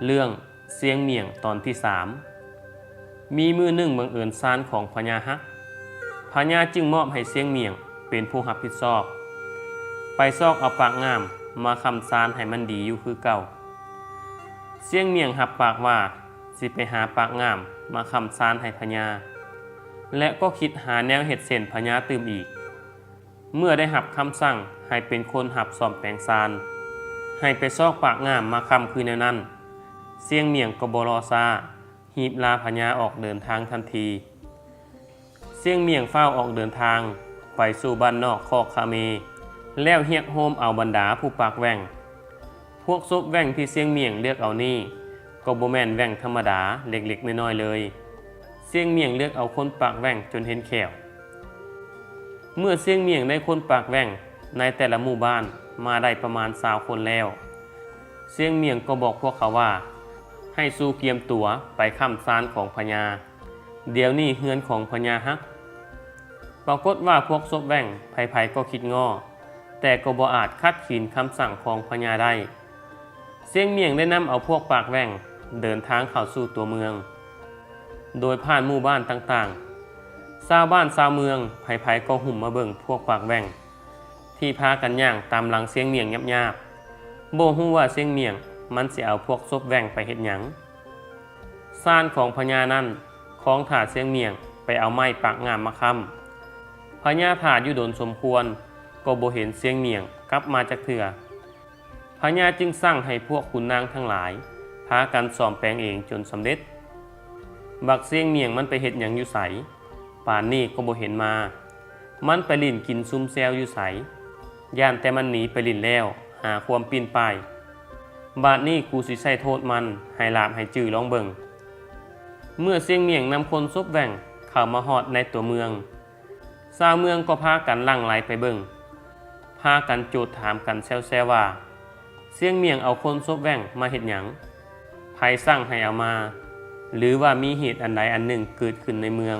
ເລື່ອງຊຽງໝ້ຽງຕອນທີສາມ. ມີມື້ໜຶ່ງບັງເອີນຊານຂອງພະຍາຫັກ, ພະຍາຈຶ່ງມອບໃຫ້ຊຽງໝ້ຽງເປັນຜູ້ຮັບຜິດຊອບ ໄປຊອກເອົາປາກງ່າມມາຄ້ຳຊານໃຫ້ມັນດີຢູ່ຄືເກົ່າ. ຊຽງໝ້ຽງຮັບປາກວ່າຊິໄປຫາປາກງ່າມມາຄ້ຳຊານໃຫ້ພະຍາ ແລະ ກໍຄິດຫາແນວເຮັດເຊັ່ນພະຍາຕື່ມອີກ. ເມື່ອໄດ້ຮັບຄຳສັ່ງໃຫ້ເປັນຄົນຮັບສ້ອມແປງຊານ, ໃຫ້ໄປຊອກປາກງ່າມມາຄ້ຳຄືແນວນັ້ນ, ຊຽງໝ້ຽງກໍບໍ່ລໍຊ້າ, ຮີບລາພະຍາອອກເດີນທາງທັນທີ. ຊຽງໝ້ຽງຟ້າວອອກເດີນທາງໄປສູ່ບ້ານນອກຄອກຄາເມ, ແລ້ວຮຽກໂຮມເອົາບັນດາຜູ້ປາກແຫວ່ງ. ພວກສົບແຫວ່ງທີ່ຊຽງໝ້ຽງເລືອກເອົານີ້ ກໍບໍ່ແມ່ນແຫວ່ງທຳມະດາເລັກໆນ້ອຍໆເລີຍ. ຊຽງໝ້ຽງເລືອກເອົາຄົນປາກແຫວ່ງຈົນເຫັນແຂ້ວ. ເມື່ອຊຽງໝ້ຽງໄດ້ຄົນປາກແຫວ່ງໃນແຕ່ລະໝູ່ບ້ານມາໄດ້ປະມານຊາວຄົນແລ້ວ, ຊຽງໝ້ຽງກໍບອກພວກເຂົາວ່າ ໃຫ້ສູ່ກຽມຕົວໄປຄ້ຳຊານຂອງພະຍາ. ດຽວນີ້ເຮືອນຂອງພະຍາຫັກ. ປາກົດວ່າພວກສົບແຫວ່ງໃຜໆກໍຄິດງໍ້, ແຕ່ກໍບໍ່ອາດຂັດຂືນຄຳສັ່ງຂອງພະຍາໄດ້. ຊຽງໝ້ຽງໄດ້ນຳເອົາພວກປາກແຫວ່ງເດີນທາງເຂົ້າສູ່ຕົວເມືອງ, ໂດຍຜ່ານໝູ່ບ້ານຕ່າງໆ. ຊາວບ້ານຊາວເມືອງໃຜໆກໍຫຸ້ມມາເບິ່ງພວກປາກແຫວ່ງ ທີ່ພາກັນຍ່າງຕາມຫຼັງຊຽງໝ້ຽງຍາບໆ. ບໍ່ຮູ້ວ່າຊຽງໝ້ຽງມັນຊິເອົາພວກສົບແຫວ່ງໄປເຮັດຫຍັງ. ຊານຂອງພະຍານັ້ນຄອງຖ້າຊຽງໝ້ຽງໄປເອົາໄມ້ປາກງ່າມມາຄ້ຳ. ພະຍາຖ້າຢູ່ດົນສົມຄວນ ກໍບໍ່ເຫັນຊຽງໝ້ຽງກັບມາຈັກເທື່ອ. ພະຍາຈຶ່ງສັ່ງໃຫ້ພວກຂຸນນາງທັງຫຼາຍພາກັນສ້ອມແປງເອງຈົນສຳເລັດ. ບັກຊຽງໝ້ຽງມັນໄປເຮັດຫຍັງຢູ່ໃສ? ປານນີ້ກໍບໍ່ເຫັນມາ. ມັນໄປຫຼິ້ນກິນຊຸມແຊວຢູ່ໃສ? ຢ້ານແຕ່ມັນໜີໄປຫຼິ້ນແລ້ວຫາຄວາມປິ່ນປ້າຍ. ບາດນີ້ກູຊິໃຊ້ໂທດມັນໃຫ້ຫຼາບໃຫ້ຈື່ລອງເບິ່ງ. ເມື່ອຊຽງໝ້ຽງນຳຄົນສົບແຫວ່ງເຂົ້າມາຮອດໃນຕົວເມືອງ, ຊາວເມືອງກໍພາກັນຫຼັ່ງໄຫຼໄປເບິ່ງ, ພາກັນໂຈດຖາມກັນແຊວໆວ່າ ຊຽງໝ້ຽງເອົາຄົນສົບແຫວ່ງມາເຮັດຫຍັງ? ໃຜສັ່ງໃຫ້ເອົາມາ? ຫຼືວ່າມີເຫດອັນໃດອັນໜຶ່ງເກີດຂຶ້ນໃນເມືອງ?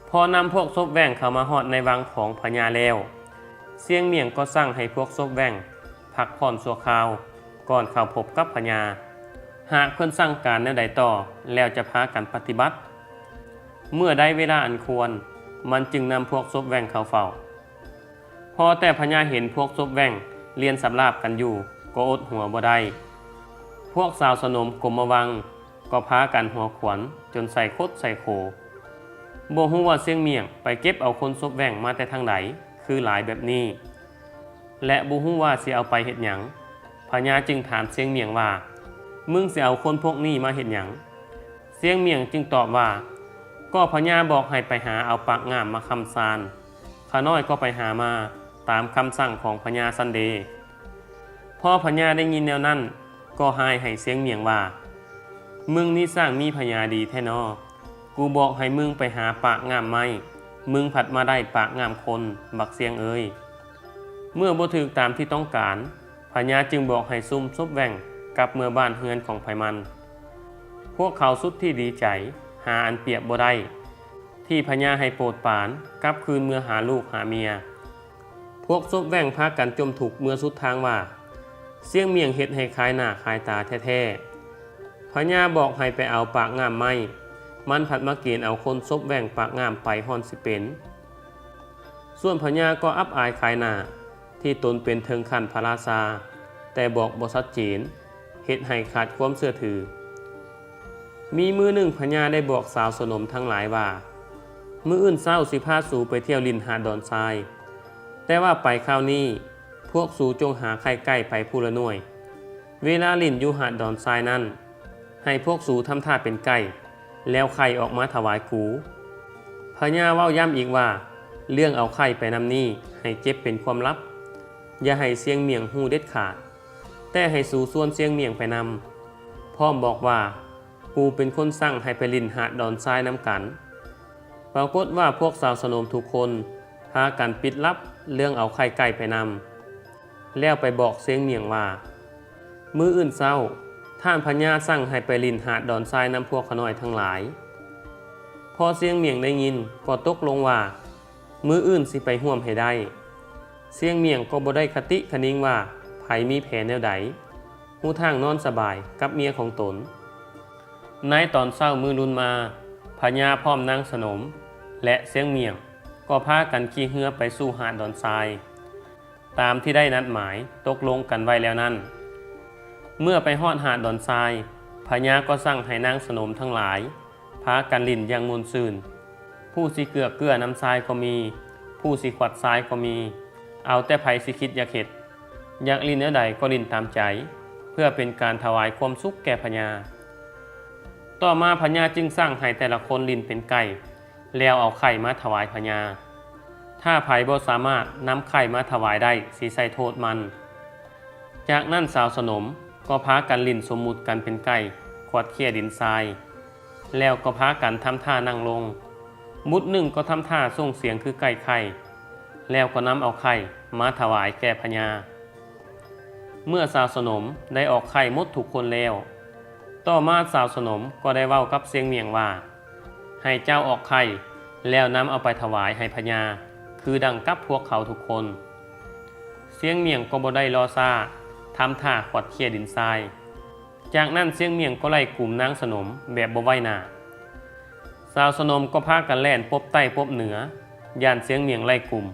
ພໍນຳພວກສົບແຫວ່ງເຂົ້າມາຮອດໃນວັງຂອງພະຍາແລ້ວ, ຊຽງໝ້ຽງກໍສັ່ງໃຫ້ພວກສົບແຫວ່ງພັກຜ່ອນຊົ່ວຄາວ ກ່ອນເຂົ້າພົບກັບພະຍາ. ຫາກເພິ່ນສັ່ງການແນວໃດຕໍ່ ແລ້ວຈະພາກັນປະຕິບັດ. ເມື່ອໄດ້ເວລາອັນຄວນ, ມັນຈຶ່ງນຳພວກສົບແຫວ່ງເຂົ້າເຝົ້າ. ພໍແຕ່ພະຍາເຫັນພວກສົບແຫວ່ງລຽນສຳລາບກັນຢູ່ ກໍອົດຫົວບໍ່ໄດ້. ພວກຊາວສະໜົມກົມມະວັງກໍພາກັນຫົວຂວັນຈົນໃສ່ຄົດໃສ່ໂຂ. ບໍ່ຮູ້ວ່າຊຽງໝ້ຽງໄປເກັບເອົາຄົນສົບແຫວ່ງມາແຕ່ທາງໃດ ຄືຫຼາຍແບບນີ້ ແລະ ບໍ່ຮູ້ວ່າຊິເອົາໄປເຮັດຫຍັງ. ພະຍາຈຶ່ງຖາມຊຽງໝ້ຽງວ່າ ມຶງຊິເອົາຄົນພວກນີ້ມາເຮັດຫຍັງ? ຊຽງໝ້ຽງຈຶ່ງຕອບວ່າ ກໍພະຍາບອກໃຫ້ໄປຫາເອົາປາກງ່າມມາຄ້ຳຊານ, ຂ້ານ້ອຍກໍໄປຫາມາຕາມຄຳສັ່ງຂອງພະຍາຊັ້ນເດ. ພໍພະຍາໄດ້ຍິນແນວນັ້ນ ກໍຮ້າຍໃຫ້ຊຽງໝ້ຽງວ່າ ມຶງນີ້ຊ່າງມີພະຍາດີແທ້ນໍ. ກູບອກໃຫ້ມຶງໄປຫາປາກງ່າມໄມ້, ມຶງພັດມາໄດ້ປາກງ່າມຄົນ, ບັກຊຽງເອີຍ. ເມື່ອບໍ່ຖືກຕາມທີ່ຕ້ອງການ, ພະຍາຈຶ່ງບອກໃຫ້ຊຸມສົບແຫວ່ງກັບເມືອບ້ານເຮືອນຂອງໃຜມັນ. ພວກເຂົາສຸດທີ່ດີໃຈ, ຫາອັນປຽບບໍ່ໄດ້ ທີ່ພະຍາໃຫ້ໂປດປານກັບຄືນເມືອຫາລູກຫາເມຍ. ພວກສົບແຫວ່ງພາກັນຈົ່ມທຸກເມື່ອສຸດທາງວ່າ ຊຽງໝ້ຽງເຮັດໃຫ້ຄາຍໜ້າຄາຍຕາແທ້ໆ. ພະຍາບອກໃຫ້ໄປເອົາປາກງ່າມໄມ້, ມັນພັດມາເກນເອົາຄົນສົບແຫວ່ງປາກງ່າມໄປຮ່ອນຊິເປັນ. ສ່ວນພະຍາກໍອັບອາຍຂາຍໜ້າ ທີ່ຕົນເປັນເຖິງຂັ້ນພະລາຊາ, ແຕ່ບອກບໍ່ຊັດເຈນ, ເຮັດໃຫ້ຂາດຄວາມເຊື່ອຖື. ມີມື້ໜຶ່ງພະຍາໄດ້ບອກຊາວສະໜົມທັງຫຼາຍວ່າ ມື້ອື່ນເຊົ້າຊິພາສູໄປທ່ຽວຫຼິ້ນຫາດດອນຊາຍ. ແຕ່ວ່າໄປຄາວນີ້ ພວກສູຈົ່ງຫາໄຂ່ໄກ່ໄປຜູ້ລະໜ່ວຍ. ເວລາຫຼິ້ນຢູ່ຫາດດອນຊາຍນັ້ນ ໃຫ້ພວກສູທຳທ່າເປັນໄກ່ ແລ້ວໄຂ່ອອກມາຖວາຍກູ. ພະຍາເວົ້າຢ້ຳອີກວ່າ ເລື່ອງເອົາໄຂ່ໄປນຳນີ້ໃຫ້ເກັບເປັນຄວາມລັບ, ຢ່າໃຫ້ຊຽງໝ້ຽງຮູ້ເດັດຂາດ, ແຕ່ໃຫ້ສູຊວນຊຽງໝ້ຽງໄປນຳ, ພ້ອມບອກວ່າ ກູເປັນຄົນສັ່ງໃຫ້ໄປຫຼິ້ນຫາດດອນຊາຍນຳກັນ. ປາກົດວ່າພວກຊາວສະໜົມທຸກຄົນພາກັນປິດລັບເລື່ອງເອົາໄຂ່ໄກ່ໄປນຳ, ແລ້ວໄປບອກຊຽງໝ້ຽງວ່າ ມື້ອື່ນເຊົ້າ ທ່ານພະຍາສັ່ງໃຫ້ໄປຫຼິ້ນຫາດດອນຊາຍນຳພວກຂ້ານ້ອຍທັງຫຼາຍ. ພໍຊຽງໝ້ຽງໄດ້ຍິນກໍຕົກລົງວ່າ ມື້ອື່ນຊິໄປຮ່ວມໃຫ້ໄດ້. ຊຽງໝ້ຽງກໍບໍ່ໄດ້ຄະຕິຄະນິງວ່າໃຜມີແຜນແນວໃດ, ຫ ຮູ້ທາງນອນສະບາຍກັບເມຍຂອງຕົນ. ໃນຕອນເຊົ້າມື້ລຸນມາ, ພະຍາພ້ອມນາງສະໜົມ ແລະ ຊຽງໝ້ຽງ ກໍພາກັນຂີ່ເຮືອໄປສູ່ຫາດດອນຊາຍ ຕາມທີ່ໄດ້ນັດໝາຍຕົກລົງກັນໄວ້ແລ້ວນັ້ນ. ເມື່ອໄປຮອດຫາດດອນຊາຍ, ພະຍາກໍສັ່ງໃຫ້ນາງສະໜົມທັງຫຼາຍພາກັນຫຼິ້ນຢ່າງມ່ວນຊື່ນ. ຜູ້ຊິເກືອກເກື້ອນຳຊາຍກໍມີ, ຜູ້ຊິຂວັດຊາຍກໍມີ, ເອົາແຕ່ໃຜຊິຄິດຢາກເຮັດ, ຢາກຫຼິ້ນແນວໃດກໍຫຼິ້ນຕາມໃຈ, ເພື່ອເປັນການຖວາຍຄວາມສຸກແກ່ພະຍາ. ຕໍ່ມາພະຍາຈຶ່ງສັ່ງໃຫ້ແຕ່ລະຄົນຫຼິ້ນເປັນໄກ່ ແລ້ວເອົາໄຂ່ມາຖວາຍພະຍາ. ຖ້າໃຜບໍ່ສາມາດນຳໄຂ່ມາຖວາຍໄດ້ ຊິໃສ່ໂທດມັນ. ຈາກນັ້ນຊາວສະໜົມກໍພາກັນຫຼິ້ນສົມມຸດກັນເປັນໄກ່ຂວັດເຂ້ຍດິນຊາຍ, ແລ້ວກໍພາກັນທຳທ່ານັ່ງລົງ. ໝຸດໜຶ່ງກໍທຳທ່າສົ່ງສຽງຄືໄກ່ໄຂ່, ແລ້ວກໍນຳເອົາໄຂ່ມາຖວາຍແກ່ພະຍາ. ເມື່ອຊາວສະໜົມໄດ້ອອກໄຂ່ໝົດທຸກຄົນແລ້ວ, ຕໍ່ມາຊາວສະໜົມກໍໄດ້ເວົ້າກັບຊຽງໝ້ຽງວ່າ, ໃຫ້ເຈົ້າອອກໄຂ່ ແລ້ວນຳເອົາໄປຖວາຍໃຫ້ພະຍາ ຄືດັ່ງກັບພວກເຂົາທຸກຄົນ. ຊຽງໝ້ຽງກໍບໍ່ໄດ້ລໍຊ້າ, ທຳທ່າຂວັດເຂ້ຍດິນຊາຍ. ຈາກນັ້ນຊຽງໝ້ຽງກໍໄລ່ກຸມນາງສະໜົມແບບບໍ່ໄຫວໜ້າ. ຊາວສະໜົມກໍພາກັນແລ່ນປົບໃຕ້ປົບເໜືອ, ຢ້ານຊຽງໝ້ຽງໄລ່ກຸມ.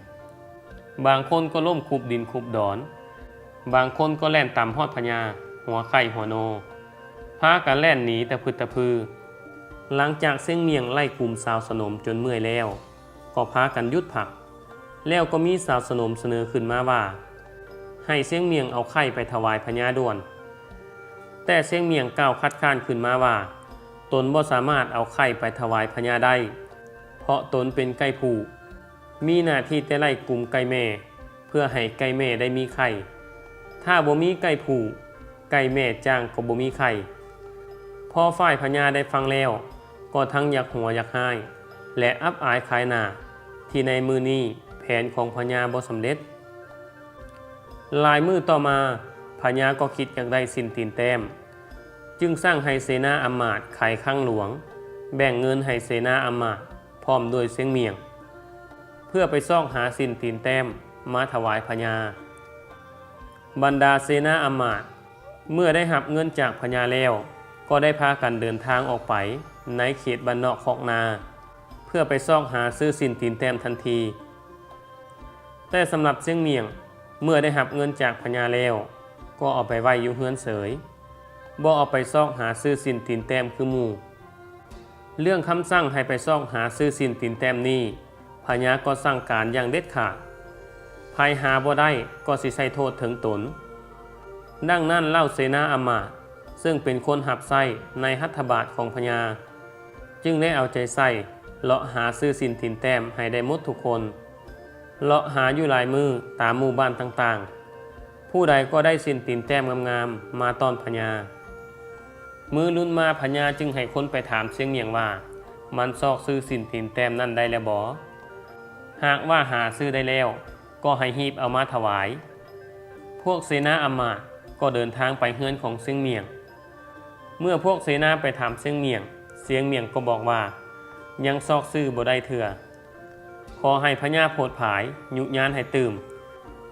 ບາງຄົນກໍລົ້ມຄຸບດິນຄຸບດອນ, ບາງຄົນກໍແລ່ນຕຳຮອດພະຍາ, ຫົວໄຂ່ຫົວໂນ, ພາກັນແລ່ນໜີຕະພຶດຕະພື. ຫຼັງຈາກຊຽງໝ້ຽງໄລ່ກຸມຊາວສະໜົມຈົນເມື່ອຍແລ້ວ, ກໍພາກັນຢຸດພັກ. ແລ້ວກໍມີຊາວສະໜົມສະເໜີຂຶ້ນມາວ່າ ໃຫ້ຊຽງໝ້ຽງເອົາໄຂ່ໄປຖວາຍພະຍາດ່ວນ. ແຕ່ຊຽງໝ້ຽງກ່າວຄັດຄ້ານຂຶ້ນມາວ່າ ຕົນບໍ່ສາມາດເອົາໄຂ່ໄປຖວາຍພະຍາໄດ້, ເພາະຕົນເປັນໄກ່ຜູ້, ມີໜ້າທີ່ແຕ່ໄລ່ກຸມໄກ່ແມ່ ເພື່ອໃຫ້ໄກ່ແມ່ໄດ້ມີໄຂ່. ຖ້າບໍ່ມີໄກ່ຜູ້, ໄກ່ແມ່ຈ້າງກໍບໍ່ມີໄຂ່. ພໍຝ່າຍພະຍາໄດ້ຟັງແລ້ວ, ກໍທັງຢາກຫົວຢາກຮ້າຍ ແລະ ອັບອາຍຂາຍໜ້າ ທີ່ໃນມື້ນີ້ແຜນຂອງພະຍາບໍ່ສຳເລັດ. ຫຼາຍມື້ຕໍ່ມາ, ພະຍາກໍຄິດຢາກໄດ້ສິ້ນຕີນແຕ້ມ, ຈຶ່ງສັ່ງໃຫ້ເສນາອຳມາດຂາຍຄັງຫຼວງ, ແບ່ງເງິນໃຫ້ເສນາອຳມາດ ພ້ອມດ້ວຍຊຽງໝ້ຽງ ເພື່ອໄປຊອກຫາສິ້ນຕີນແຕ້ມມາຖວາຍພະຍາ. ບັນດາເສນາອຳມາດເມື່ອໄດ້ຮັບເງິນຈາກພະຍາແລ້ວ, ກໍໄດ້ພາກັນເດີນທາງອອກໄປໃນເຂດບ້ານນອກຄອກນາ ເພື່ອໄປຊອກຫາຊື້ສິ້ນຕີນແຕ້ມທັນທີ. ແຕ່ສຳລັບຊຽງໝ້ຽງ, ເມື່ອໄດ້ຮັບເງິນຈາກພະຍາແລ້ວ, ກໍເອົາໄປໄວ້ຢູ່ເຮືອນເສີຍ, ບໍ່ເອົາໄປຊອກຫາຊື້ສິ້ນຕີນແຕ້ມຄືໝູ່. ເລື່ອງຄຳສັ່ງໃຫ້ໄປຊອກຫາຊື້ສິ້ນຕີນແຕ້ມນີ້, ພະຍາກໍສັ່ງການຢ່າງເດັດຂາດ, ໃຜຫາບໍ່ໄດ້ກໍຊິໃຊ້ໂທດເຖິງຕົນ. ດັ່ງນັ້ນ ເຫຼົ່າເສນາອຳມາດ ເຊິ່ງເປັນຄົນຮັບໃຊ້ໃນຮັດຖະບາດຂອງພະຍາ ຈຶ່ງໄດ້ເອົາໃຈໃສ່ເລາະຫາຊື້ສິ້ນຕີນແຕ້ມໃຫ້ໄດ້ໝົດທຸກຄົນ, ເລາະຫາຢູ່ຫຼາຍມື້ຕາມໝູ່ບ້ານຕ່າງໆ. ຜູ້ໃດກໍໄດ້ສິ້ນຕີນແຕ້ມງາມໆມາຕ້ອນພະຍາ. ມື້ລຸນມາພະຍາຈຶ່ງໃຫ້ຄົນໄປຖາມຊຽງໝ້ຽງວ່າ ມັນຊອກຊື້ສິ້ນຕີນແຕ້ມນັ້ນໄດ້ແລ້ວບໍ່? ຫາກວ່າຫາຊື້ໄດ້ແລ້ວ, ກໍໃຫ້ຮີບເອົາມາຖວາຍ. ພວກເສນາອຳມາດກໍເດີນທາງໄປເຮືອນຂອງຊຽງໝ້ຽງ. ເມື່ອພວກເສນາໄປຖາມຊຽງໝ້ຽງ, ຊຽງໝ້ຽງກໍບອກວ່າ ຍັງຊອກຊື້ບໍ່ໄດ້ເທື່ອ. ຂໍໃຫ້ພະຍາໂພດຜາຍ, ຍຸຍານໃຫ້ຕື່ມ,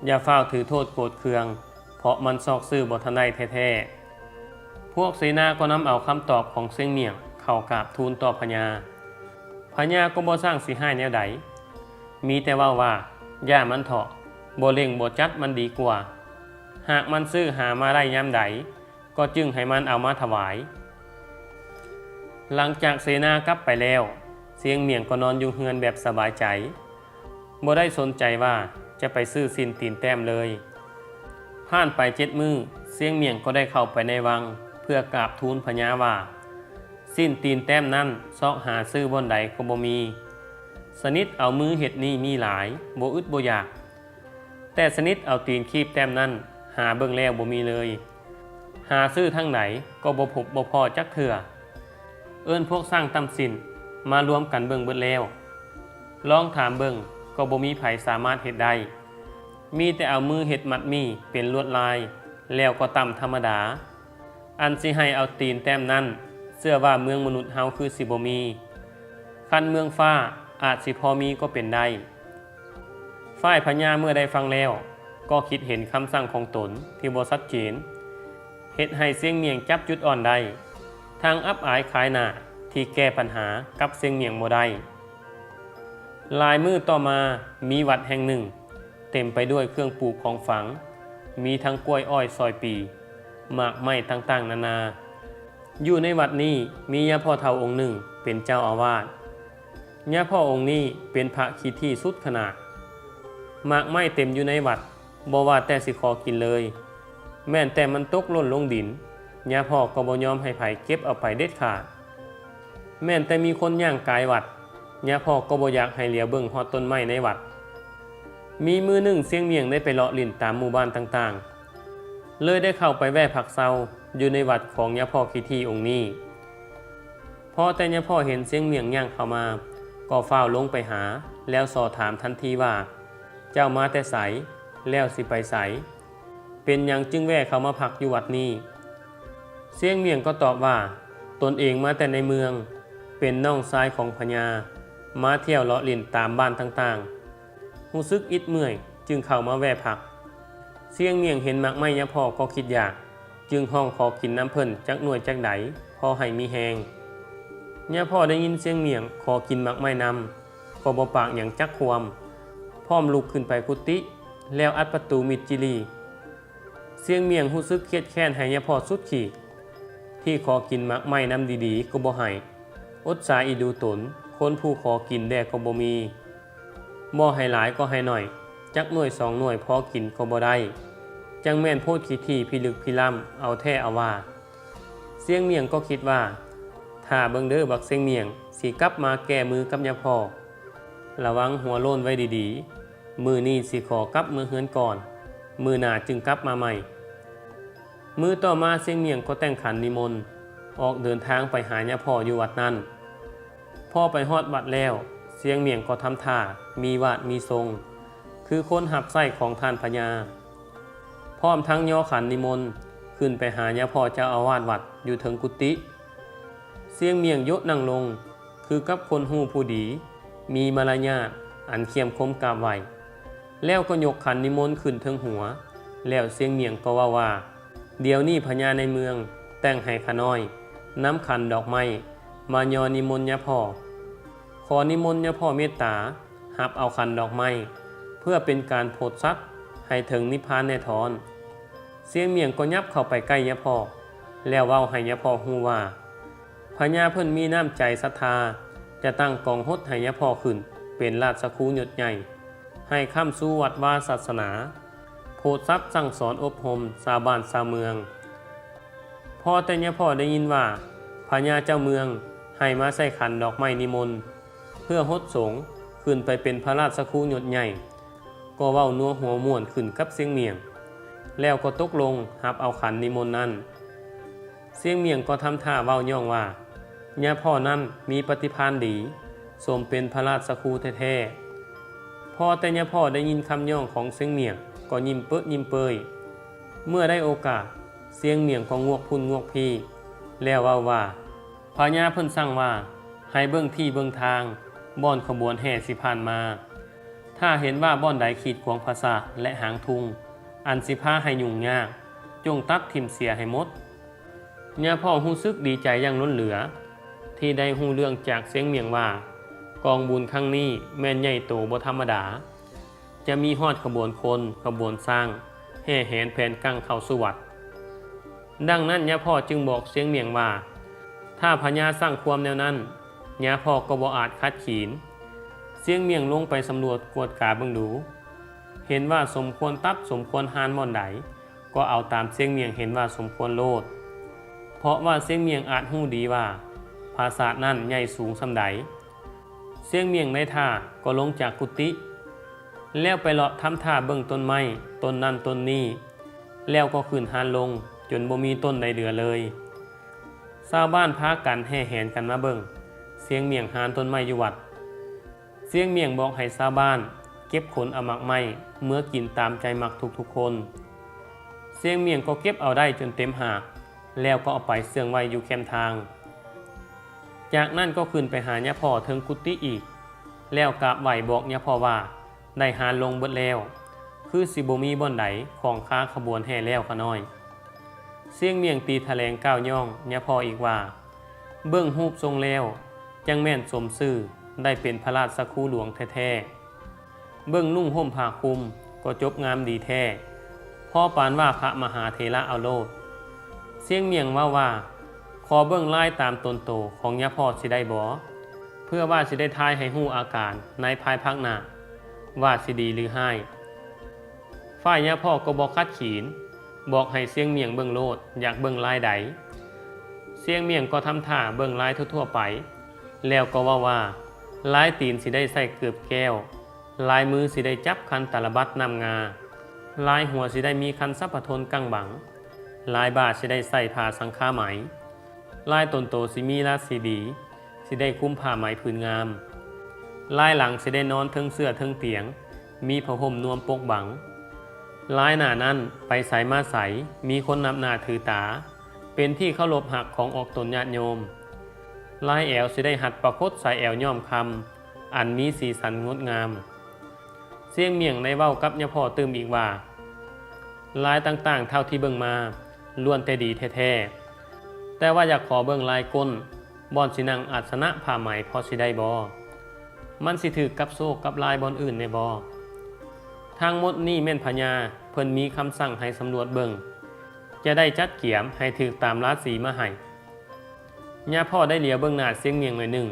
ຢ່າຟ້າວຖືໂທດໂກດເຄືອງ, ເພາະມັນຊອກຊື້ບໍ່ທັນໄດ້ແທ້ໆ. ພວກເສນາກໍນຳເອົາຄຳຕອບຂອງຊຽງໝ້ຽງເຂົ້າກາບທູນຕໍ່ພະຍາ. ພະຍາກໍບໍ່ຊ່າງຊິຮ້າຍແນວໃດ, ມີແຕ່ເວົ້າວ່າ ຢ່າມັນເຖາະ, ບໍ່ເລັ່ງບໍ່ຈັດມັນດີກວ່າ. ຫາກມັນຊື້ຫາມາໄດ້ຍາມໃດ, ກໍຈຶ່ງໃຫ້ມັນເອົາມາຖວາຍ. ຫຼັງຈາກເສນາກັບໄປແລ້ວ, ຊຽງໝ້ຽງກໍນອນຢູ່ເຮືອນແບບສະບາຍໃຈ, ບໍ່ໄດ້ສົນໃຈວ່າຈະໄປຊື້ສິ້ນຕີນແຕ້ມເລີຍ. ຜ່ານໄປເຈັດມື້, ຊຽງໝ້ຽງກໍໄດ້ເຂົ້າໄປໃນວັງເພື່ອກາບທູນພະຍາວ່າ ສິ້ນຕີນແຕ້ມນັ້ນຊອກຫາຊື້ບ່ອນໃດກໍບໍ່ມີ. ຊະນິດເອົາມືເຮັດນີ້ມີຫຼາຍ, ບໍ່ອຶດບໍ່ຢາກ. ແຕ່ຊະນິດເອົາຕີນຄີບແຕ້ມນັ້ນ ຫາເບິ່ງແລ້ວບໍ່ມີເລີຍ. ຫາຊື້ທາງໃດກໍບໍ່ພົບບໍ່ພໍ້ຈັກເທື່ອ. ເອີ້ນພວກຊ່າງຕ່ຳສິ້ນມາລວມກັນເບິ່ງເບິດແລ້ວ. ລອງຖາມເບິ່ງກໍບໍ່ມີໃຜສາມາດເຮັດໄດ້. ມີແຕ່ເອົາມືເຮັດມັດໝີ່ເປັນລວດລາຍ ແລ້ວກໍຕ່ຳທຳມະດາ. ອັນຊິໃຫ້ເອົາຕີນແຕ້ມນັ້ນ ເຊື່ອວ່າເມືອງມະນຸດເຮົາຄືຊິບໍ່ມີ. ຄັນເມືອງຟ້າອາດຊິພໍມີກໍເປັນໄດ້. ຝ່າຍພະຍາເມື່ອໄດ້ຟັງແລ້ວ ກໍຄິດເຫັນຄຳສັ່ງຂອງຕົນທີ່ບໍ່ຊັດເຈນ. ເຫ ເຮັດໃຫ້ຊຽງໝ້ຽງຈັບຈຸດອ່ອນໄດ້, ທັງອັບອາຍຂາຍໜ້າທີ່ແກ້ບັນຫາກັບຊຽງໝ້ຽງບໍ່ໄດ້. ຫຼາຍມື້ຕໍ່ມາ, ມີວັດແຫ່ງໜຶ່ງເຕັມໄປດ້ວຍເຄື່ອງປູກຂອງຝັງ, ມີທັງກ້ວຍອ້ອຍຊອຍປີ, ໝາກໄມ້ຕ່າງໆນານາ. ຢູ່ໃນວັດນີ້ມີຍາພໍ່ເຖົ້າອົງໜຶ່ງເປັນເຈົ້າອາວາດ. ຍາພໍ່ອົງນີ້ເປັນພະຂີ້ຖີ່ສຸດຂະໜາດ. ໝາກໄມ້ເຕັມຢູ່ໃນວັດ, ບໍ່ວ່າແຕ່ຊິຂໍກິນເລີຍ, ແມ່ນແຕ່ມັນຕົກຫຼົ່ນລົງດິນ, ຍາພໍ່ກໍບໍ່ຍອມໃຫ້ໃຜເກັບເອົາໄປເດັດຂາດ. ແມ່ນແຕ່ມີຄົນຍ່າງກາຍວັດ, ຍາພໍ່ກໍບໍ່ຢາກໃຫ້ຫຼຽວເບິ່ງຮອດຕົ້ນໄມ້ໃນວັດ. ມີມື້ໜຶ່ງຊຽງໝ້ຽງໄດ້ໄປເລາະຫຼິ້ນຕາມໝູ່ບ້ານຕ່າງໆ, ເລີຍໄດ້ເຂົ້າໄປແວ່ພັກເຊົາຢູ່ໃນວັດຂອງຍາພໍ່ຂີ້ຖີ່ອົງນີ້. ພໍແຕ່ຍາພໍ່ເຫັນຊຽງໝ້ຽງຍ່າງເຂົ້າມາ, ກໍຟ້າວລົງໄປຫາ, ແລ້ວສໍ່ຖາມທັນທີວ່າ, ເຈົ້າມາແຕ່ໃສ? ແລ້ວຊິໄປໃສ? ເປັນຫຍັງຈຶ່ງແວ່ເຂົ້າມາພັກຢູ່ວັດນີ້? ຊຽງໝ້ຽງກໍຕອບວ່າ, ຕົນເອງມາແຕ່ໃນເມືອງ, ເປັນນ້ອງຊາຍຂອງພະຍາ, ມາທ່ຽວເລາະຫຼິ້ນຕາມບ້ານຕ່າງໆ, ຮູ້ສຶກອິດເມື່ອຍ, ຈຶ່ງເຂົ້າມາແວ່ພັກ. ຊຽງໝ້ຽງເຫັນໝາກໄມ້ຍາພໍ່ກໍຄິດຢາກ, ຈຶ່ງຮ້ອງຂໍກິນນຳເພິ່ນຈັກໜ່ວຍຈັກໃດ ພໍໃຫ້ມີແຮງ. ຍາພໍ່ໄດ້ຍິນຊຽງໝ້ຽງຂໍກິນໝາກໄມ້ນຳ, ກໍບໍ່ປາກຫຍັງຈັກຄວາມ, ພ້ອມລຸກຂຶ້ນໄປກຸຕິ, ແລ້ວອັດປະຕູມິດຈີ່ຫຼີ່. ຊຽງໝ້ຽງຮູ້ສຶກຄຽດແຄ້ນໃຫ້ຍາພໍ່ສຸດຂີດ, ທີ່ຂໍກິນໝາກໄມ້ນຳດີໆກໍບໍ່ໃຫ້, ອົດສາອີ່ດູຕົນ, ຄົນຜູ້ຂໍກິນແດ່ກໍບໍ່ມີ. ບໍ່ໃຫ້ຫຼາຍກໍໃຫ້ໜ້ອຍ, ຈັກໜ່ວຍສອງໜ່ວຍພໍກິນກໍບໍ່ໄດ້, ຈັ່ງແມ່ນໂພດຂີ້ຖີ່ພິລຶກພິລ່ຳເອົາແທ້ເອົາວ່າ. ຊຽງໝ້ຽງກໍຄິດວ່າ, ຖ້າເບິ່ງເດີບັກຊຽງໝ້ຽງ, ຊິກັບມາແກ້ມືກັບຍາພໍ່. ລະວັງຫົວໂລ້ນໄວ້ດີໆ, ມື້ນີ້ຊິຂໍກັບເມືອເຮືອນກ່ອນ, ມື້ໜ້າຈຶ່ງກັບມາໃໝ່. ມື້ຕໍ່ມາຊຽງໝ້ຽງກໍແຕ່ງຂັນນິມົນ, ອອກເດີນທາງໄປຫາຍາພໍ່ຢູ່ວັດນັ້ນ. ພໍໄປຮອດວັດແລ້ວ, ຊຽງໝ້ຽງກໍທຳທ່າມີວາດມີຊົງ, ຄືຄົນຮັບໃຊ້ຂອງທ່ານພະຍາ, ພ້ອມທັງຍໍຂັນນິມົນຂຶ້ນໄປຫາຍາພໍ່ເຈົ້າອາວາດວັດຢູ່ເທິງກຸຕິ. ຊຽງໝ້ຽງໂຍະນັ່ງລົງ, ຄືກັບຄົນຮູ້ຜູ້ດີ, ມີມາລະຍາດອັນຂ້ຽມຄົມກາບໄຫວ້, ແລ້ວກໍຍົກຂັນນິມົນຂຶ້ນເທິງຫົວ, ແລ້ວຊຽງໝ້ຽງກໍເວົ້າວ່າ, ດຽວນີ້ພະຍາໃນເມືອງແຕ່ງໃຫ້ຂ້ານ້ອຍນຳຂັນດອກໄມ້ມາຍໍນິມົນຍາພໍ່. ຂໍນິມົນຍາພໍ່ເມດຕາຮັບເອົາຂັນດອກໄມ້, ເພື່ອເປັນການໂພດສັດໃຫ້ເຖິງນິບພານແນ່ທອນ. ຊຽງໝ້ຽງກໍຫຍັບເຂົ້າໄປໃກ້ຍາພໍ່, ແລ້ວເວົ້າໃຫ້ຍາພໍ່ຮູ້ວ່າ, ພະຍາເພິ່ນມີນ້ຳໃຈສັດທາ ຈະຕັ້ງກອງຫົດໃຫ້ຍາພໍ່ຂຶ້ນເປັນລາຊະຄູຍົດໃຫຍ່, ໃຫ້ຄ້ຳຊູວັດວາສາສະໜາ, ໂພດສັດສັ່ງສອນອົບຮົມຊາວບ້ານຊາວເມືອງ. ພໍແຕ່ຍາພໍ່ໄດ້ຍິນວ່າ ພະຍາເຈົ້າເມືອງໃຫ້ມາໃສ່ຂັນດອກໄມ້ນິມົນ ເພື່ອຫົດສົງຂຶ້ນໄປເປັນພະລາຊະຄູຍົດໃຫຍ່, ກໍເວົ້ານົວຫົວມ່ວນຂຶ້ນກັບຊຽງໝ້ຽງ, ແລ້ວກໍຕົກລົງຮັບເອົາຂັນນິມົນນັ້ນ. ຊຽງໝ້ຽງກໍທຳທ່າເວົ້າຍ້ອງວ່າ ຍາພໍ່ນັ້ນມີປະຕິພານດີ, ສົມເປັນພະລາຊະຄູແທ້ໆ. ພໍແຕ່ຍາພໍ່ໄດ້ຍິນຄຳຍ້ອງຂອງຊຽງໝ້ຽງ ກໍຍິ້ມເປິຍິ້ມເປິຍ. ເມື່ອໄດ້ໂອກາດ, ຊຽງໝ້ຽງກໍງວກພຸ້ນງວກພີ້, ແລ້ວເວົ້າວ່າ ພະຍາເພິ່ນສັ່ງວ່າ ໃຫ້ເບິ່ງທີ່ເບິ່ງທາງ ບ່ອນຂະບວນແຫ່ຊິຜ່ານມາ. ຖ້າເຫັນວ່າບ່ອນໃດຂີດຂວາງປາສາດ ແລະ ຫາງທຸງ ອັນຊິພາໃຫ້ຫຍຸ້ງຍາກ, ຈົ່ງຕັດຖິ້ມເສຍໃຫ້ໝົດ. ຍາພໍ່ຮູ້ສຶກດີໃຈຢ່າງລົ້ນເຫຼືອ ທີ່ໄດ້ຮູ້ເລື່ອງຈາກຊຽງໝ້ຽງວ່າ ກອງບຸນຄັ້ງນີ້ແມ່ນໃຫຍ່ໂຕບໍ່ທຳມະດາ, ຈະມີຮອດຂະບວນຄົນ, ຂະບວນຊ້າງ ແຫ່ແຫນແຜນກັ້ງເຂົ້າສູ່ວັດ. ດັ່ງນັ້ນ ຍາພໍ່ຈຶ່ງບອກຊຽງໝ້ຽງວ່າ ຖ້າພະຍາສັ່ງຄວາມແນວນັ້ນ, ຍາພໍ່ກໍບໍ່ອາດຂັດຂືນ. ຊຽງໝ້ຽງລົງໄປສຳຫຼວດກວດກາເບິ່ງດູ, ເຫັນວ່າສົມຄວນຕັດສົມຄວນຮານບ່ອນໃດ, ກໍເອົາຕາມຊຽງໝ້ຽງເຫັນວ່າສົມຄວນໂລດ. ເພາະວ່າຊຽງໝ້ຽງອາດຮູ້ດີວ່າ ປາສາດນັ້ນໃຫຍ່ສູງສ່ຳໃດ. ຊຽງໝ້ຽງໄດ້ທ່າກໍລົງຈາກກຸຕິ, ແລ້ວໄປເລາະທຳທ່າເບິ່ງຕົ້ນໄມ້ຕົ້ນນັ້ນຕົ້ນນີ້, ແລ້ວກໍຂຶ້ນຮານລົງຈົນບໍ່ມີຕົ້ນໃດເຫຼືອເລີຍ. ຊາວບ້ານພາກັນແຫ່ແຫນກັນມາເບິ່ງຊຽງໝ້ຽງຮານຕົ້ນໄມ້ຢູ່ວັດ. ຊຽງໝ້ຽງບອກໃຫ້ຊາວບ້ານເກັບຂົນເອົາໝາກໄມ້ເມືອກິນຕາມໃຈມັກທຸກໆຄົນ. ຊຽງໝ້ຽງກໍເກັບເອົາໄດ້ຈົນເຕັມຫາກ, ແລ້ວກໍເອົາໄປເຊື່ອງໄວ້ຢູ່ແຄມທາງ. ຈາກນັ້ນກໍຂຶ້ນໄປຫາຍາພໍ່ເທິງກຸຕິອີກ, ແລ້ວກາບໄຫວ້ບອກຍາພໍ່ວ່າ ໄດ້ຮານລົງເບິດແລ້ວ, ຄືຊິບໍ່ມີບ່ອນໃດຂອງຄາຂະບວນແຫ່ແລ້ວຂະນ້ອຍ. ຊຽງໝ້ຽງຕີຖະແຫຼງກ່າວຍ້ອງຍາພໍ່ອີກວ່າ ເບິ່ງຮູບຊົງແລ້ວ ຈັ່ງແມ່ນສົມຊື່ໄດ້ເປັນພະລາຊະຄູຫຼວງແທ້ໆ. ເບິ່ງນຸ່ງຫົ່ມຜ້າຄຸມກໍຈົບງາມດີແທ້ ພໍປານວ່າພະມະຫາເຖລະເອົາໂລດ. ຊຽງໝ້ຽງເວົ້າວ່າ ຂໍເບິ່ງລາຍຕາມຕົນໂຕຂອງຍາພໍ່ຊິໄດ້ບໍ່? ເພື່ອວ່າຊິໄດ້ທາຍໃຫ້ຮູ້ອາການໃນພາຍພາກໜ້າ ວ່າຊິດີຫຼືຮ້າຍ. ຝ່າຍຍາພໍ່ກໍບໍ່ຂັດຂິງ ບອກໃຫ້ຊຽງໝ້ຽງເບິ່ງໂລດ ຢາກເບິ່ງລາຍໃດ. ຊຽງໝ້ຽງກໍທຳທ່າເບິ່ງລາຍທົ່ວໆໄປ ແລ້ວກໍເວົ້າວ່າ ລາຍຕີນຊິໄດ້ໃສ່ເກີບແກ້ວ, ລາຍມືຊິໄດ້ຈັບຄັນຕາລະບັດນ້ຳງາ, ລາຍຫົວຊິໄດ້ມີຄັນສັບພະທົນກັ້ງບັງ, ລາຍບ່າຊິໄດ້ໃສ່ຜ້າສັງຄາໄໝ, ລາຍຕົນໂຕຊິມີລາສີດີ, ຊິໄດ້ຄຸມຜ້າໄໝຜືນງາມ. ລາຍຫຼັງຊິໄດ້ນອນເທິງເສື່ອເທິງຕຽງ, ມີຜ້າຫົ່ມນວມປົກບັງ. ລາຍໜ້ານັ້ນໄປໃສມາໃສ, ມີຄົນນັບໜ້າຖືຕາ, ເປັນທີ່ເຄົາລົບຮັກຂອງອອກຕົນຍາດໂຍມ. ລາຍແອວຊິໄດ້ຮັດປາກົດສາຍແອວຍ້ອມຄຳ ອັນມີສີສັນງົດງາມ. ຊຽງໝ້ຽງໄດ້ເວົ້າກັບຍາພໍ່ຕື່ມອີກວ່າ ລາຍຕ່າງໆເທົ່າທີ່ເບິ່ງມາ ລ້ວນແຕ່ດີແທ້ໆ, ແຕ່ວ່າຢາກຂໍເບິ່ງລາຍກົ້ນ ບ່ອນຊິນັ່ງອາດສະນະຜ້າໄໝພໍຊິໄດ້ບໍ່? ມັນຊິຖືກກັບໂຊກກັບລາຍບ່ອນອື່ນແດ່ບໍ່? ທັງໝົດນີ້ແມ່ນພະຍາເພິ່ນມີຄຳສັ່ງໃຫ້ສຳຫຼວດເບິ່ງ, ຈະໄດ້ຈັດກຽມໃຫ້ຖືກຕາມລາສີມາໃຫ້. ຍາພໍ່ໄດ້ຫຼຽວເບິ່ງໜ້າຊຽງໝ້ຽງໜ້ອຍໜຶ່ງ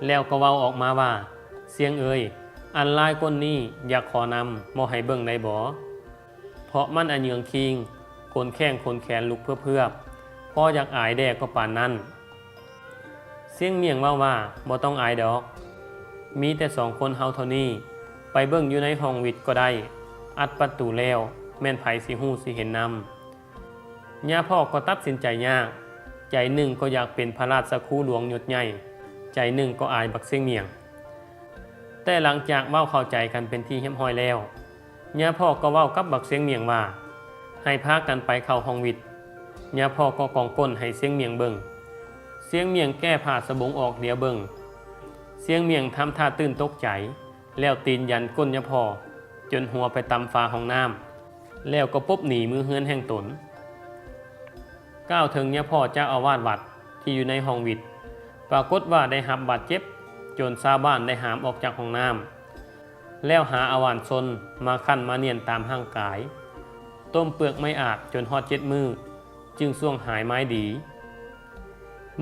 ແລ້ວກໍເວົ້າອອກມາວ່າ ຊຽງເອີຍ, ອັນລາຍກົ້ນນີ້ຢາກຂໍນຳບໍ່ໃຫ້ເບິ່ງໄດ້ບໍ່? ເພາະມັນອະເຍືອງຄີງ, ຂົນແຂ້ງຂົນແຂນລຸກເພືອບໆ, ພໍຢາກອາຍແດ່ກໍປານນັ້ນ. ຊຽງໝ້ຽງເວົ້າວ່າ ບໍ່ຕ້ອງອາຍດອກ, ມີແຕ່ສອງຄົນເຮົາເທົ່ານີ້, ໄປເບິ່ງຢູ່ໃນຫ້ອງວິດກໍໄດ້, ອັດປະຕູແລ້ວ ແມ່ນໃຜຊິຮູ້ຊິເຫັນນຳ. ຍາພໍ່ກໍຕັດສິນໃຈຍາກ, ໃຈໜຶ່ງກໍຢາກເປັນພະລາຊະຄູຫຼວງຍົດໃຫຍ່, ໃຈໜຶ່ງກໍອາຍບັກຊຽງໝ້ຽງ. ແຕ່ຫຼັງຈາກເວົ້າເຂົ້າໃຈກັນເປັນທີ່ຮຽບຮ້ອຍແລ້ວ, ຍາພໍ່ກໍເວົ້າກັບບັກຊຽງໝ້ຽງວ່າ ໃຫ້ພາກັນໄປເຂົ້າຫ້ອງວິດ. ຍາພໍ່ກໍກອງກົ້ນໃຫ້ຊຽງໝ້ຽງເບິ່ງ. ຊຽງໝ້ຽງແກ້ຜ້າສະບົງອອກຫຼຽວເບິ່ງ. ຊຽງໝ້ຽງທຳທ່າຕື່ນຕົກໃຈ, ແລ້ວຕີນຢັນກົ້ນຍາພໍ່ຈົນຫົວໄປຕຳຝາຫ້ອງນ້ຳ, ແລ້ວກໍປົບໜີເມືອເຮືອນແຫ່ງຕົນ. ກ່າວເຖິງຍາພໍ່ເຈົ້າອາວາດວັດທີ່ຢູ່ໃນຫ້ອງວິດ, ປາກົດວ່າໄດ້ຮັບບາດເຈັບ ຈົນຊາວບ້ານໄດ້ຫາມອອກຈາກຫ້ອງນ້ຳ, ແລ້ວຫາອາຫວານຊົນມາຂັນມາໜ້ຽນຕາມຮ່າງກາຍ, ຕົ້ມເປືອກໄມ້ອາດຈົນຮອດເຈັດມື້, ຈຶ່ງຊ່ວງຫາຍໝາຍດີ.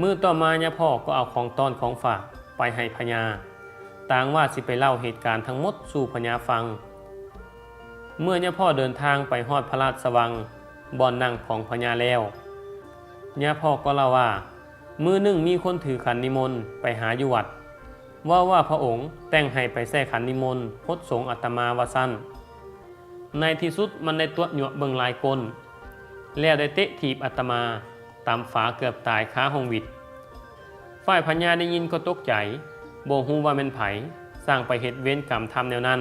ມື້ຕໍ່ມາຍາພໍ່ກໍເອົາຂອງຕ້ອນຂອງຝາກໄປໃຫ້ພະຍາ, ຕ່າງວ່າຊິໄປເລົ່າເຫດການທັງໝົດສູ່ພະຍາຟັງ. ເມື່ອຍາພໍ່ເດີນທາງໄປຮອດພະລາຊະວັງ, ບ່ອນນັ່ງຂອງພະຍາແລ້ວ, ຍາພໍ່ກໍເລົ່າວ່າ ມື້ໜຶ່ງມີຄົນຖືຂັນນິມົນໄປຫາຢູ່ວັດ, ເວົ້າວ່າພະອົງແຕ່ງໃຫ້ໄປໃສ່ຂັນນິມົນຫົດສົງອາດຕະມາວ່າຊັ້ນ. ໃນທີ່ສຸດມັນໄດ້ຕົວະຍົວະເບິ່ງລາຍກົ້ນ, ແລ້ວໄດ້ເຕະຖີບອາດຕະມາຕຳຝາເກືອບຕາຍຄາຫ້ອງວິດ. ຝ່າຍພະຍາໄດ້ຍິນກໍຕົກໃຈ, ບໍ່ຮູ້ວ່າແມ່ນໃຜສ້າງໄປເຮັດເວນກຳທຳແນວນັ້ນ.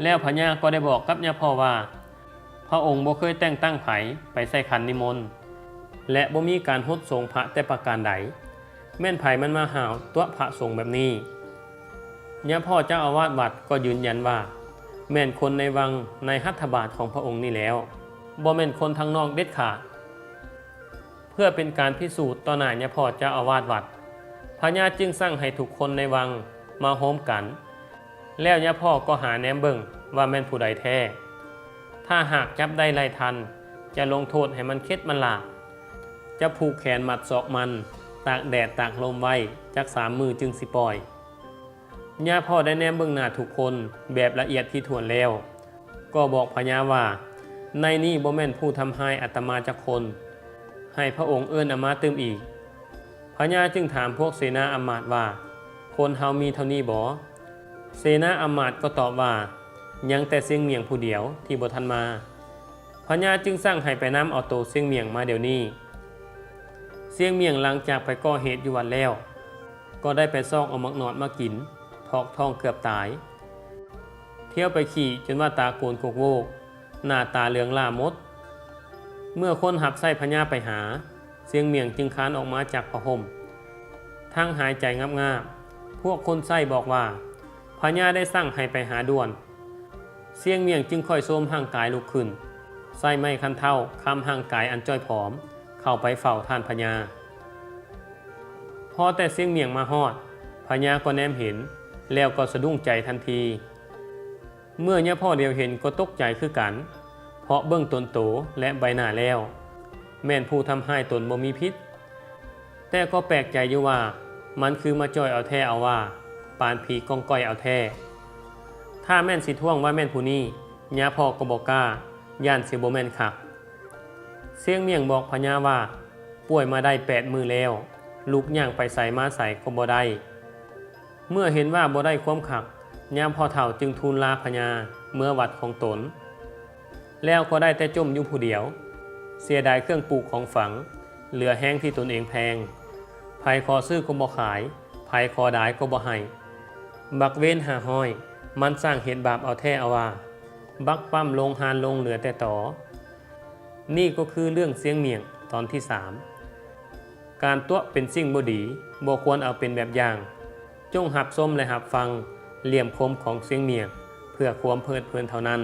ແລ້ວພະຍາກໍໄດ້ບອກກັບຍາພໍ່ວ່າ ພະອົງບໍ່ເຄີຍແຕ່ງຕັ້ງໃຜໄປໃສ່ຂັນນິມົນ ແລະ ບໍ່ມີການຫົດສົງພະແຕ່ປະການໃດ. ແມ່ນໃຜມັນມາຫ້າວຕົວະພະສົງແບບນີ້? ຍາພໍ່ເຈົ້າອາວາດວັດກໍຢືນຢັນວ່າ ແມ່ນຄົນໃນວັງໃນຮັດຖະບານຂອງພະອົງນີ້ແລ້ວ, ບໍ່ແມ່ນຄົນທາງນອກເດັດຂາດ. ເພື່ອເປັນການພິສູດຕໍ່ໜ້າຍາພໍ່ເຈົ້າອາວາດວັດ, ພະຍາຈຶ່ງສັ່ງໃຫ້ທຸກຄົນໃນວັງມາໂຮມກັນ, ແລ້ວຍາພໍ່ກໍຫາແນມເບິ່ງວ່າແມ່ນຜູ້ໃດແທ້. ຖ້າຫາກຈັບໄດ້ໄລ່ທັນ, ຈະລົງໂທດໃຫ້ມັນເຂັດມັນຫຼາບ, ຈະຜູກແຂນມັດສອກມັນ, ຕາກແດດຕາກລົມໄວ້ຈັກສາມມື້ຈຶ່ງຊິປ່ອຍ. ຍາພໍ່ໄດ້ແນມເບິ່ງໜ້າທຸກຄົນແບບລະອຽດຖີ່ຖ້ວນແລ້ວ, ກໍບອກພະຍາວ່າ ໃນນີ້ບໍ່ແມ່ນຜູ້ທຳຮ້າຍອາດຕະມາຈັກຄົນ, ໃຫ້ພະອົງເອີ້ນເອົາມາຕື່ມອີກ. ພະຍາຈຶ່ງຖາມພວກເສນາອຳມາດວ່າ ຄົນເຮົາມີເທົ່ານີ້ບໍ່? ເສນາອຳມາດກໍຕອບວ່າ ຍັງແຕ່ຊຽງໝ້ຽງຜູ້ດຽວທີ່ບໍ່ທັນມາ. ພະຍາຈຶ່ງສັ່ງໃຫ້ໄປນຳເອົາໂຕຊຽງໝ້ຽງມາດຽວນີ້. ຊຽງໝ້ຽງຫຼັງຈາກໄປກໍ່ເຫດຢູ່ວັດແລ້ວ, ກໍໄດ້ໄປຊອກເອົາໝາກໜອດມາກິນ, ຖອກທ້ອງເກືອບຕາຍ. ທ່ຽວໄປຂີ້ຈົນວ່າຕາໂກນກົກໂວກ, ໜ້າຕາເຫຼືອງຫຼ້າໝົດ. ເມື່ອຄົນຮັບໃຊ້ພະຍາໄປຫາ, ຊຽງໝ້ຽງຈຶ່ງຄານອອກມາຈາກຜ້າຫົ່ມ, ທັງຫາຍໃຈງາບໆ. ພວກຄົນໃຊ້ບອກວ່າ ພະຍາໄດ້ສັ່ງໃຫ້ໄປຫາດ່ວນ. ຊຽງໝ້ຽງຈຶ່ງຄ່ອຍໂຊມຮ່າງກາຍລຸກຂຶ້ນ, ໃຊ້ໄມ້ຄັນເທົ້າຄ້ຳຮ່າງກາຍອັນຈ້ອຍຜອມ ເຂົ້າໄປເຝົ້າທ່ານພະຍາ. ພໍແຕ່ຊຽງໝ້ຽງມາຮອດ, ພະຍາກໍແນມເຫັນ ແລ້ວກໍສະດຸ້ງໃຈທັນທີ. ເມື່ອຍາພໍ່ຫຼຽວເຫັນກໍຕົກໃຈຄືກັນ, ເພາະເບິ່ງຕົນໂຕ ແລະ ໃບໜ້າແລ້ວ ແມ່ນຜູ້ທຳຮ້າຍຕົນບໍ່ມີຜິດ, ແຕ່ກໍແປກໃຈຢູ່ວ່າ ມັນຄືມາຈ້ອຍເອົາແທ້ເອົາວ່າ ປານຜີກ້ອງກ້ອຍເອົາແທ້. ຖ້າແມ່ນຊິທ້ວງວ່າແມ່ນຜູ້ນີ້, ຍາພໍ່ກໍບໍ່ກ້າ, ຢ້ານຊິບໍ່ແມ່ນຄັກ. ຊຽງໝ້ຽງບອກພະຍາວ່າ ປ່ວຍມາໄດ້ແປດມື້ແລ້ວ, ລຸກຍ່າງໄປໃສມາໃສກໍບໍ່ໄດ້. ເມື່ອເຫັນວ່າບໍ່ໄດ້ຄວາມຄັກ, ຍາພໍ່ເຖົ້າຈຶ່ງທູນລາພະຍາເມືອວັດຂອງຕົນ, ແລ້ວກໍໄດ້ແຕ່ຈົ່ມຢູ່ຜູ້ດຽວ, ເສຍດາຍເຄື່ອງປູກຂອງຝັງ, ເຫຼືອແຮງທີ່ຕົນເອງແພງ. ໃຜຂໍຊື້ກໍບໍ່ຂາຍ, ໃຜຂໍດາຍກໍບໍ່ໃຫ້. ບັກເວນຫ້າຮ້ອຍ, ມັນຊ່າງເຮັດບາບເອົາແທ້ເອົາວ່າ, ບັກປ້ຳໂລງຮ່ານລົງເຫຼືອແຕ່ຕໍ. ນີ້ກໍຄືເລື່ອງຊຽງໝ້ຽງຕອນທີສາມ. ການຕົວະເປັນສິ່ງບໍ່ດີ, ບໍ່ຄວນເອົາເປັນແບບຢ່າງ. ຈົ່ງຮັບຊົມ ແລະ ຮັບຟັງຫຼ່ຽມຄົມຂອງຊຽງໝ້ຽງ ເພື່ອຄວາມເພີດເພີນເທົ່ານັ້ນ.